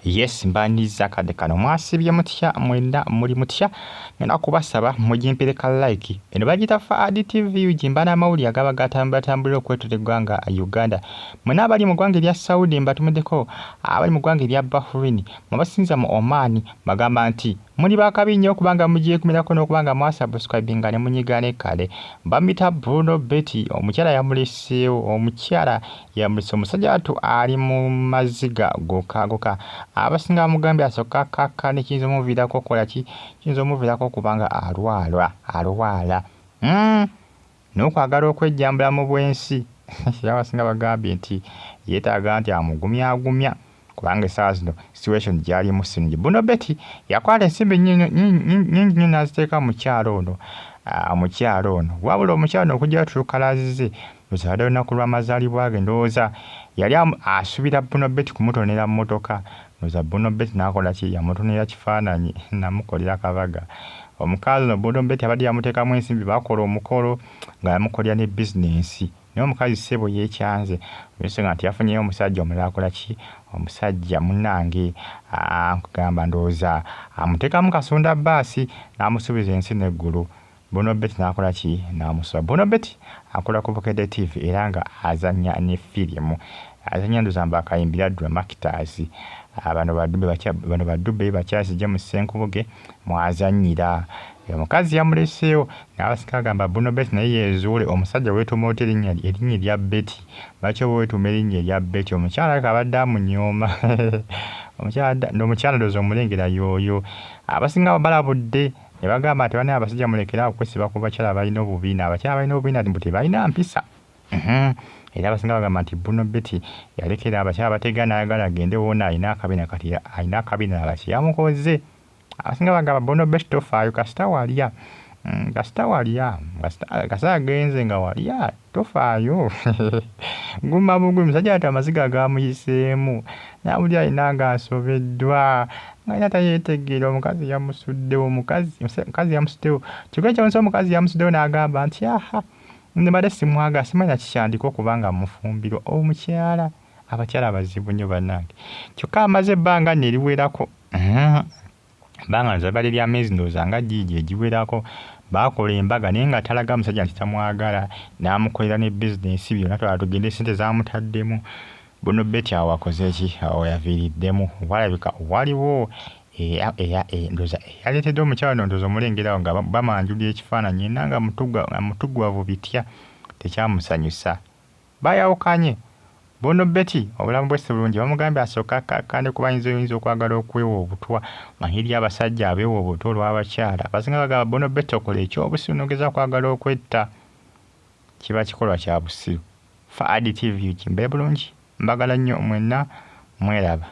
Yes, mbaniriza akadde kano. Mwasibye mutya mwenna, muli mutya? Ngenda kubasaba mugimpere ka like. Eno bagiyita Fuad TV UG, mba n'amawulire agaba gatambulatambulira okwetooloola eggwanga Uganda. Mwenna abali mu ggwanga erya Saudi mbatumiddeko, abali mu ggwanga erya Bahrain, mwe abasinza mu Oman, bagamba nti muli bakabi nnyo okubanga mugyekumirako n'okubanga mwasubscribinga ne munyiga ne kale. Bamuyita Bruno Betty, omukyala yamuleseewo, omukyala yamulese, omusajja wattu ali mu maziga gokka gokka. Abasinga bamugambye asooke akkakkane, kiyinza omuviirako okukola ki? Kiyinza omuviirako okuba nga alwala, alwala. N'okwagala okwejjambula mu bwensi. Era abasinga bagambye nti yeetaaga nti amugumyagumya kubanga essaawa zino situation gy'alimu si nnungi. Bruno Betty yakwata ensimbi nnyingi nnyo n'aziteeka mu mukyala ono, omukyala ono. Wabula omukyala ono okugyayo true colours ze, ndowooza lwali lunaku lw'amazaalibwa ge, ndowooza yali asuubira Bruno Betty kumutonera mmotoka. Ndowooza Bruno Betty n'akola ki? Yamutonera kifaananyi, namukolera akabaga. Omukazi ono Bruno Betty abadde yamuteekamu ensimbi, baakola omukolo nga yamukolera ne bizinensi. Naye omukazi ssebo yeekyanze olw'ensonga nti yafunyeyo omusajja omulala akola ki? Omusajja munnange nkugamba ndowooza amuteekamu kasonda bbaasi n'amusuubiza ensi n'eggulu. Bruno Betty n'akola ki? N'amusuula. Bruno Betty akola ku Bukedde TV era nga azannya ne firimu. Azannya ndowooza mbu akayimbira Dramactors. Bano badube bakyasi James Ssenkubuge mw'azannyira. Omukazi yamuleseewo n'abasinga bagamba Bruno Betty naye yeezuule omusajja weetuuma otya erinnya erya Betty? Lwaki oba weetuuma erinnya erya Betty? Omukyala alabika abadde amunyooma. Omukyala ndowooza omulengera y'oyo. Abasinga balabudde ne bagamba nti bannaye abasajja mulekere awo okwesiba ku bakyala abalina obubiina. Abakyala abalina obubiina mbu tebalina mpisa. Era abasinga bagamba nti Bruno Betty yalekera abakyala bategeera n'ayagala agende woona alina akabina, kati alina akabina laba kye yamukoze. Abasinga bagamba Bruno Betty tofaayo kasita walya. Kasita walya, kasita agenze nga walya tofaayo. Guma bugumi, musajja wattu amaziga gaamuyiseemu n'awulira alina ng'asobeddwa, ng'alina tayeetegeera, omukazi yamusuddewo, omukazi yamusuddewo. Kyokka ekyewuunyisa omukazi yamusuddewo n'agamba nti aha nze mbadde simwagala, simanyi na kikyandiko okuba nga mufumbirwa. Omukyala, abakyala bazibu nnyo bannange. Kyokka amaze ebbanga nno eriwerako, ebbanga ndowooza libadde lya myezi ndowooza nga giigi egiwerako, baakola embaga naye nga talaga musajja nti tamwagala, n'amukolera ne bizinensi byonna twala tugende ssente z'amutaddemu. Bruno Betty awo akoze ki? Awo yaviiriddemu. Walabika waliwo ndowooza eyaleetedde omukyala ono, ndowooza omulengera awo nga bamanjulira ekifaananyi yenna nga mutugwavu bitya, tekyamusanyusa. Baayawukanye. Bruno Betty obulamu bwe si bulungi, bamugambye asooke akkakkane kuba ayinza okwagala okwewa obutwa. Omanyi eri abasajja abeewa obutwa olw'abakyala. Abasinga bagamba Bruno Betty okola ekyobusiru n'ogezaako okwagala okwetta, kiba kikolwa kya busiru. Fuad TV UG, mbeere bulungi, mbagala nnyo mwenna, mweraba.